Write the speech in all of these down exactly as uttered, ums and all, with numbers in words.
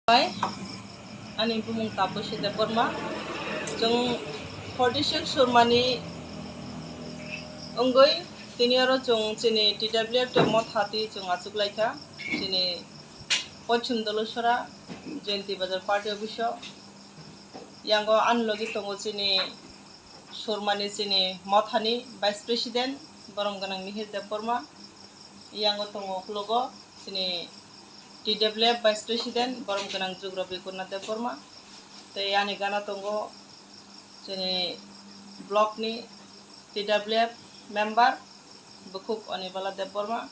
Hai, ani bumung Tapusi Debbarma. Chwng forty six Surmani wngwi tini oro chwng chini T W F tei Motha twi chwng achuk laikha. Chini Pochim Dolusora Jayanti Bazar Party Office o. Yango ani logi tongo chini Surmani chini Mothani Vice President borom gwnang Mihir Debbarma. Yango tongo uklogo chini T W F Vice President borom gwnang Jugrobi Kurna Debbarma. Tei ani gana tongo chini block ni T W F member Bukhuk Onibala Debbarma.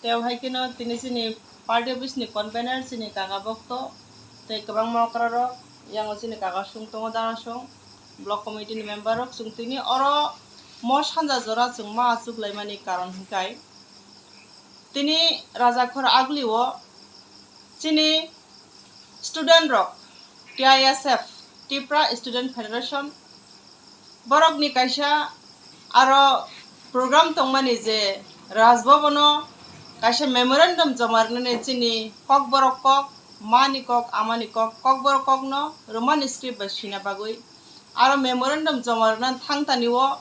Tei hai kheno tini chini party office ni convener chini kaka bokto tei kwbangma okrarok, yango chini kaka sung tongo, dara sung, block committee ni member rok. Chwng tini oro mo sanja jora chwng ma achuk laimani karon hinkhe tini Rajakhor Aguli o chini student rok, T I S F, Tipra Student Federation, borokni kaisa aro program tongmani je Raj Bhavan o kaisa memorandum joma rwnani chini kokborok kok, mani kok, amani kok, kokborok kokno Roman script bai swina bagwi aro memorandum joma rwna thangtani o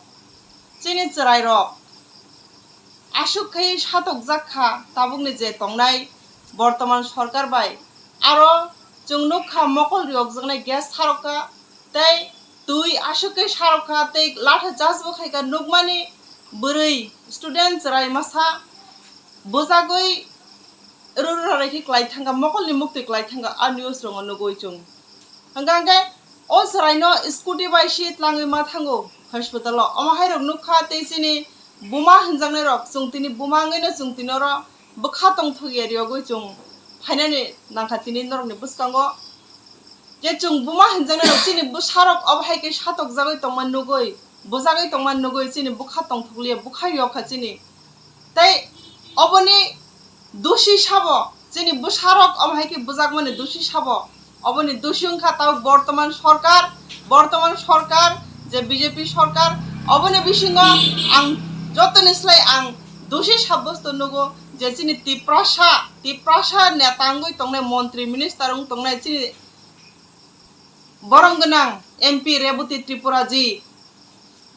chini chwrairok aswk khai satokjak kha tabukni je tongnai bortoman sorkar bai. Aro chwng nukha mokol riyokjaknai gas sarokha tei twi aswk khai sarokha tei latha charge bo khaikha, nukmani bwrwi student chwrai masa bwjagwi rura raikhe kwlai thangkha, mokolni muktwi kwlai thangkha, a news rongo nugwi chwng. Hwnkha hwnkhe o chwraino scooty bai si tlangwi ma thango hospital o. Omo hai rok nukha tei chini buma hinjaknai rok, chwng tini buma wngwino chwng tini oro bwkha tongthokya riyogwi chwng phainani nangkha tini norokni bwskango. Je chwng buma hinjaknai rok chini bwsarok obo hai khe satokjagwi tongma nugwi, bwjagwi tongma nugwi chini bwkha tongthokliya, bwkha yokha chini. Tei oboni dusi sabo, chini bwsarok omo hai khe bwjakmani dusi sabo, oboni dusi wngkha tabuk bortoman sorkar, bortoman sorkar je B J P sorkar, oboni bisingo ang jotoni slai ang dusi sabbosto nugo je chini Tiprasa, Tiprasa neta wngwi tongnai, montri minister wng tongnai chini borom gwnang M P Rebati Tripura ji,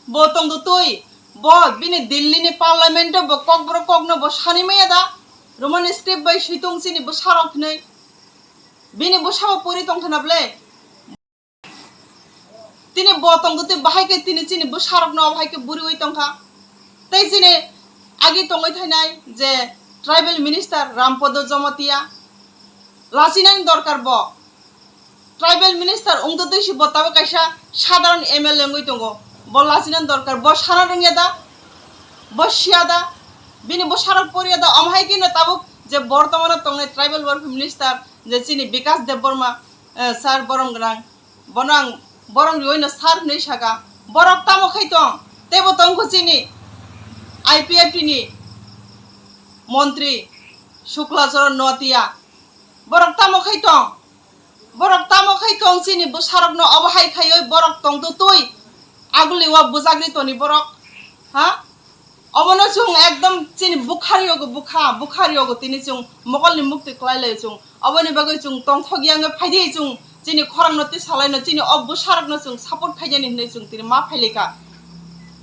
bo tongdo twi, bo bini Delhi ni parliament o bo kokborok kokno bo sani maya da, Roman script bai swi tong chini bwsarok hinwi, bini bwsabo pori tongkha na ble? Tini bo tongdo twi bahai khe tini chini bwsarokno bahai khe buriwi tongkha. Tei chini agi tongwi thainai je tribal minister Rampodo Jomatia, lachinani dorkar bo. Tribal minister wngtwi twi si bo tabuk kaisa sadharon M L A wngwi tongo. Bo lachinani dorkar, bo sana rwngya da, bo siya da, bini bwsarok poriya da, omo hai kheno tabuk je bortomano tongnai tribal welfare minister je chini Bikas Debbarma, eh, sir borom gwnang, bono ang borom riwino sir hinwi saka. Borok tamo khai tong? Teibo tongkho chini I P F T ni montri Shukla Charan Noatia. Borok tamo khai tong? Borok tamo khai tong chini bwsarokno obo hai khaiwi borok tongtwi twi aguli o bwjagri toni borok? Ha? Obono chwng ekdom chini bwkha riogo, bwkha, bwkha riogo tini chwng mokolni muktwi kwlai lai chwng. Oboni bagwi chwng tongthok ya wngwi phaidi chwng chini khorangno twi salaino chini o bwsarokno chwng support khainani hinwi chwng tini ma phailika.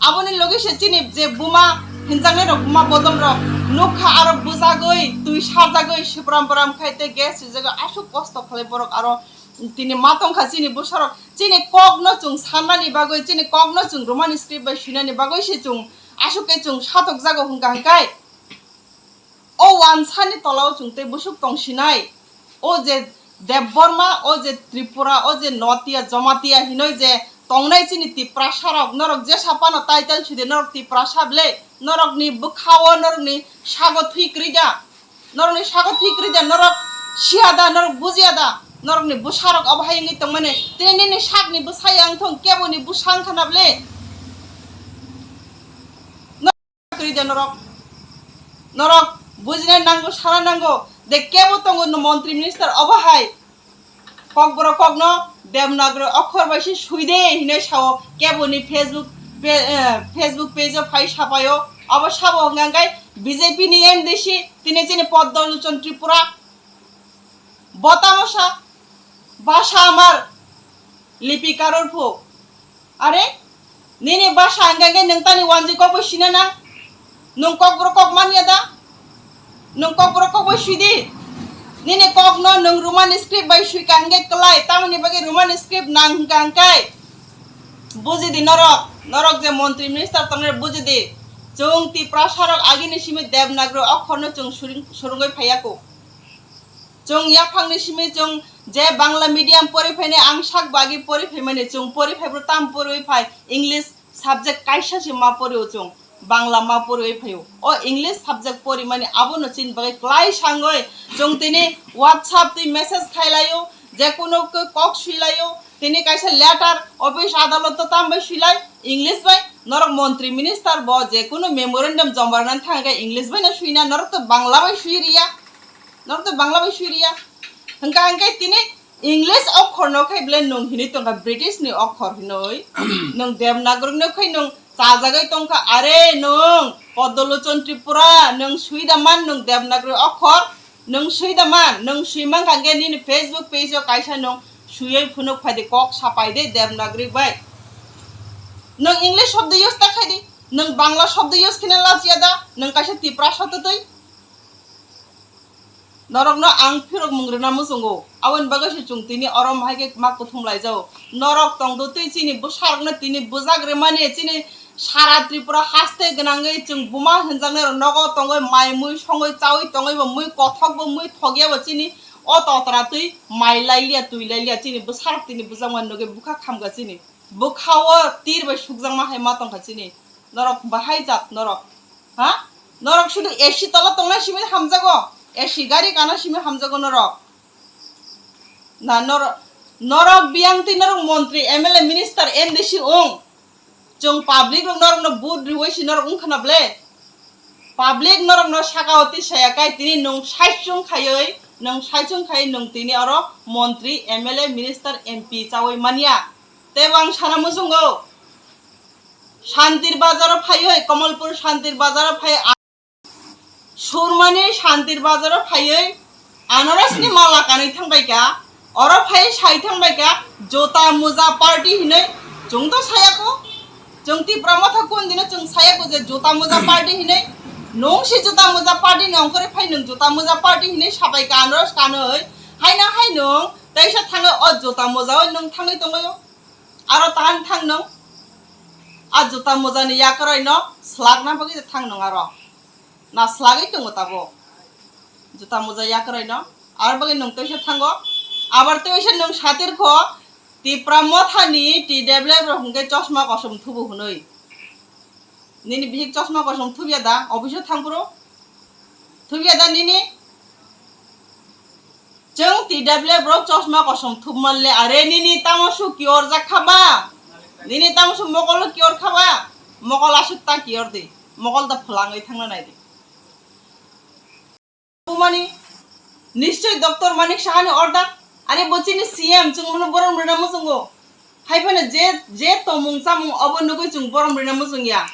Aboni logi se chini je buma hinjaknai rok, buma bodol rok nukha aro bwjagwi twi sarjagwi sibram bram khai tei gas rijagwi aswk kosto khlai borok aro tini ma tongkha chini bwsarok. Chini kokno chwng sannani bagwi, chini kokno chwng Roman script bai swinani bagwi se chwng aswk khe chwng satokjago hwnkha hwnkhe o wansani tolao chwng tei bwswk tongsinai. O je Debbarma, o je Tripura, o je Notia, Jomatia hinoi je tongnai chini Tiprasa rok, norok jesa phano title sidi norok Tiprasa ble, norokni bwkhao norokni sago thwi kwrwi da? Norokni sago thwi kwrwi da? Norok siya da, norok bujiya da? Norokni bwsarok obo hai wngwi tongmani. Tini nini sakni bwsa yang thung, keboni bwsa wngkha na ble? Kwrwi da norok? Norok bujina nango, sana nango. De kebo tongo no montri minister obo hai. Kokborok kokno Devanagari okhor bai se sui de hinwi sao, keboni Facebook pe-, eh, Facebook page o phai sapaio. Abo sabo hwnkha hwnkhe B J P ni M D C tini chini Padma Lochon Tripura. Bo tamo sa, Basa amar lipi karor pho. Are, nini basa hingka hingke nwng tani wanjwi kok bai sina na? Nwng kok boro kok manya da? Nwng kok boro kok bai sui di. Nini kok no nwng Roman script bai sui ka hingke klai, tamoni bagwi Roman script nang hingka hingke. Buji di norok, norok je montri minister tongnai buji di. Chwng Tiprasa rok agini simi Devanagari okhor no chwng suring-, surungwi phaiya ko. Chwng yaphangni simi chwng je Bangla medium pori phainai, ang sak bagwi pori phaimani, chwng pori phaibo tam poriwi phai, English subject kaisa se ma porio chwng, Bangla ma poriwi phaio. O English subject porimani abono chini bagwi klai sangwi chwng tini WhatsApp twi message khailaio, jekunu kok swilaio, tini kaisa letter office adalot to tam bai swilai, English bai, norok montri minister bo jekunu memorandum joma rwna thangkhe English bai no swina, norok to Bangla bai swi riya. Norok to Bangla bai swi riya. Hingka hingke tini English okhor no khai bele nwng hinwi tongkha British ni okhor hinwi. Nwng Devanagari no khai nwng chajagwi tongkha. Are nwng Podolochon Tripura nwng swi da man nwng Devanagari okhor nwng swi da man nwng swi mankha hingke nini Facebook page o kaisa nwng swiwi phunuk phai de kok sapai de Devanagari bai. Nwng English shobdo use ta khai di. Nwng Bangla shobdo use khina lachiya da. Nwng kaisa Tiprasa twtwi. Norokno ang phirok mung rwna muchungo. Aboni bagwi se chwng tini oro mohai khe ma kuthum laijao. Norok tongdo twi chini bwsarokno tini bwjak rwmani, chini sara Tripura haste gwnangwi chwng buma hwnjaknai rok nogo tongwi mai mui songwi chawi tongwi bo mui kothok bo mui thokya bo chini o totra twi mai lailiya twi lailiya chini bwsarok tini bwjakma nugwi bwkha khamkha chini. Bwkha o tir bai sukjakma hai ma tongkha chini. Norok bahai jat norok. Ha? Norok sudu A C tola tongna simi hamjago. A C gari kana simi hamjago norok. Na norok, norok biyang twi norok montri, M L A, minister, M D C wng. Chwng public rok norokno vote riwi si norok wngkha na ble? Public norokno saka o twi saya kai tini nwng saichung khaiwi, nwng saichung khaiwi nwng tini oro montri, M L A, minister, M P chawi manya. Teibo ang sana muchungo, Shantir Bazar o phaiwi, Kamalpur Shantir Bazar o phai, Surmani Shantir Bazar o phaiwi, Anarasni mala kanwi thangbaikha, oro phaiwi sai thangbaikha, jota muja party hinwi, chwng to sayakho, chwng Tipra Motha kun dino chwng sayakho je jota muja party hinwi, nwng si jota muja party ni ongkhorwi phai nwng jota muja party hinwi sabaikha Anaras kanwi, haino hai nwng teisa thangwi o jota muja o nwng thangwi tongwi o. Aro tahan thang nwng. A juta moja ni yakaroi no slakna bagwi thang nwng aro. Na slagwi tongo tabuk. Juta moja yakaroi no. Aro bagwi nwng teisa thango. Abar teisa nwng satir kho Tipra Motha ni T W F rok hwnkhe chosma kosom thubu hwnwi. Nini bihik chosma kosom thubya da? Office o thang phuru thubya da nini? Chwng T W F rok chosma kosom thubman le, are nini tamo su kiyor jak kha ba? Nini tamo su mokol kiyor kha ba? Mokol aswk ta kiyor di. Mokol da phlangwi thangna nai di. Bumani, nischoi Doctor Manik Saha ni order, are bo chini C M, chwng bono borom rwna muchungo. Hai phano je, je tomung chamung obo nugwi chwng borom rwna muchung ya.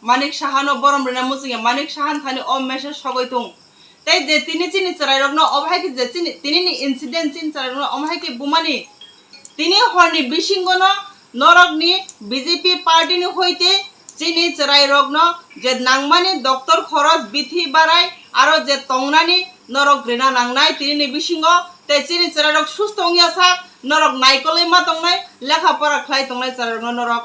Manik Saha no borom rwna muchung ya. Manik Saha ni thani o message sogwi thung. Tei je tini chini chwrai rok no obo hai khe je chini, tini ni incident chini chwrai rok no omo hai khe bumani. Tini hor ni bisingo no norok ni B J P party ni hoite chini chwrai rok no je nangmani doctor khoroj bithi barai aro je tongnani norok rina nangnai tini ni bisingo tei chini chwrai rok susto wngya sak norok naikolwi ma tongnai lekha pora khlai tongnai chwrai rok no norok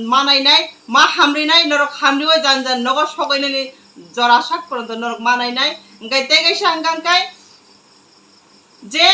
manai nai ma hamri nai norok hamri o jan jan nogo sogoi nani jora sak poronto norok manai nai hwnkhe tei kaisa hwnkha hwnkhe je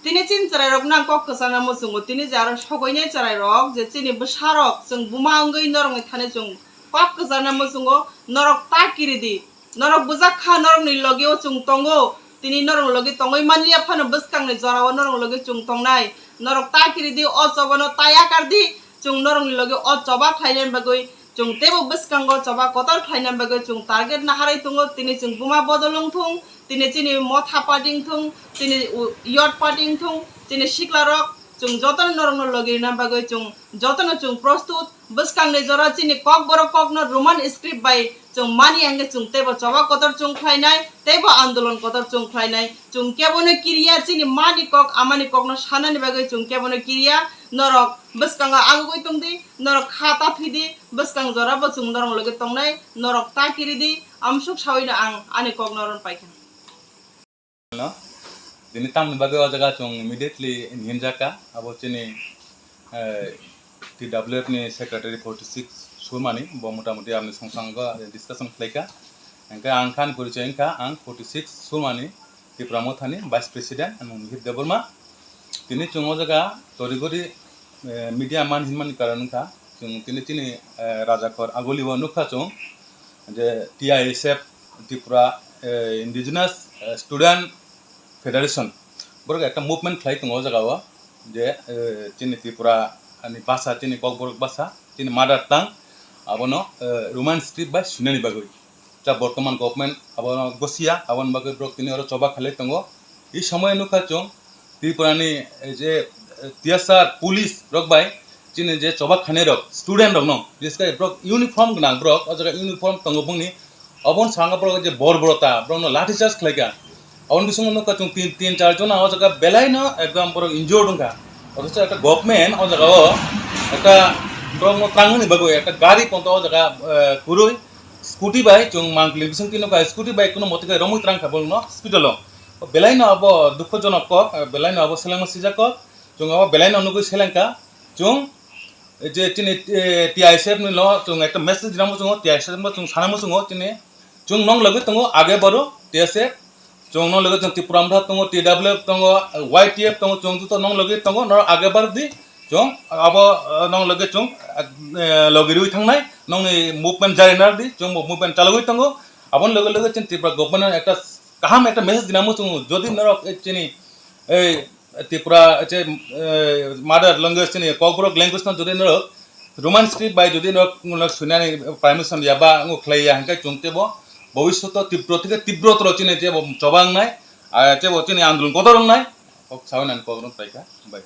Tini chini chwrairokno ang kok kwchangna muchungo, tini je aro sokoinai chwrairok, je chini bwsarok, chwng buma wngwi norokni thani chwng kok kwchangna muchungo, norok ta kiridi, norok bwjak kha, norokni logio chwng tongo, tini norokni logi tongwi manliya phano bwskangni jorao norokni logi chwng tongnai, norok ta kiridi, o chobano ta yakardi, chwng norokni logi o choba khlainani bagwi, chwng teibo bwskango choba kotor khlainani bagwi chwng target naharwi tongo, tini chwng buma bodol wngthung, tini chini motha party wngthung, chini u-, youth party wngthung, chini siklarok, chwng jotono norokno logi rina bagwi chwng jotono chwng prostut, Bwskangni jora chini Kokborok kokno Roman script bai chwng mani hwnkhe chwng teibo choba kotor chwng khlainai, teibo andolon kotor chwng khlainai. Chwng kebono kiriya, chini mani kok, amani kokno sanani bagwi chwng kebono kiriya. Norok bwskango agugwi tongdi, norok kha ta phidi, bwskang jorabo chwng norok logi tongnai, norok ta kiridi, amsuk sawino ang ani kok noron paikha. No? Tini tamni bagwi o jaga chwng immediately hinjaka, abo chini, eh, T W F ni secretary forty six Surmani, bo motamuti amni songsango discussion khlaika. Hingke ang khan porichoi wngkha, ang forty six Surmani, Tipra Mothani Vice President, ang Mihir Debbarma. Tini chwng o jaga torigori, eh, media man hinmani karon wngkha, chwng tini chini, eh, Rajakhor Agulio nukha chwng, je T I S F, Tripura, eh, Indigenous, eh, Student Federation, borok ekta movement khlai tongo o jaga o, je, eh, chini Tripura ni basa, chini Kokborok basa, chini mother tongue, abono, eh, Roman script bai swinani bagwi. Ja bortoman government abono gosiya, aboni bagwi borok tini oro choba khalai tongo. I somoyo nukha chwng Tripura ni, eh, je, eh, T S R police rok bai chini je choba khanai rok, student rok no, bises khe borok uniform gwnang borok, o jaga uniform tongo bongni, oboni saka borok je bor bor ta, borok no lathi charge khlaika. Aboni bisingo nukha chwng tin, tin char jona o jaga belai no ekdom borok injured wngkha. Othocho ekta government o jaga o ekta borok no tangmani bagwi ekta gari ponto o jaga, eh, kwrwi scooty bai chwng mangpili bising twi nukha, scooty bai kuno mote khe romwi twlang kha borok no hospital o. Belai no abo dukhojonok kok, eh, belai no abo selengma sijak kok, chwng abo belai no nugwi selengkha. Chwng je chini, eh, T I S F ni no chwng ekta message rinamo chwngo, T I S F no chwng sanamo chwngo chini, chwng nong logwi tongo age baro T S F, chwng nong logwi tongo Tipra Motha tongo, T W F tongo, Y T F tongo, chwng joto nong logwi tongo, norok age baro di, chwng abo, eh, nong logwi chwng, eh, logi rwi thangnai, nongni movement jari nar di, chwng bo movement chalogwi tongo, aboni loge loge chini Tripura government no ekta kaham ekta message rinamo chwngo, jodi norok, eh, chini, eh, Tripura, je, eh, mother language chini Kokborok language no jodi norok Roman script bai jodi norok, norok swinani permission ya ba wngkha khlai ya, hingke chwng teibo bobishoto tibro thike tibro toro chini teibo choba wngnai, ah, teibo chini andolon kotor wngnai, kok sawi nani kok rok paikha, bai.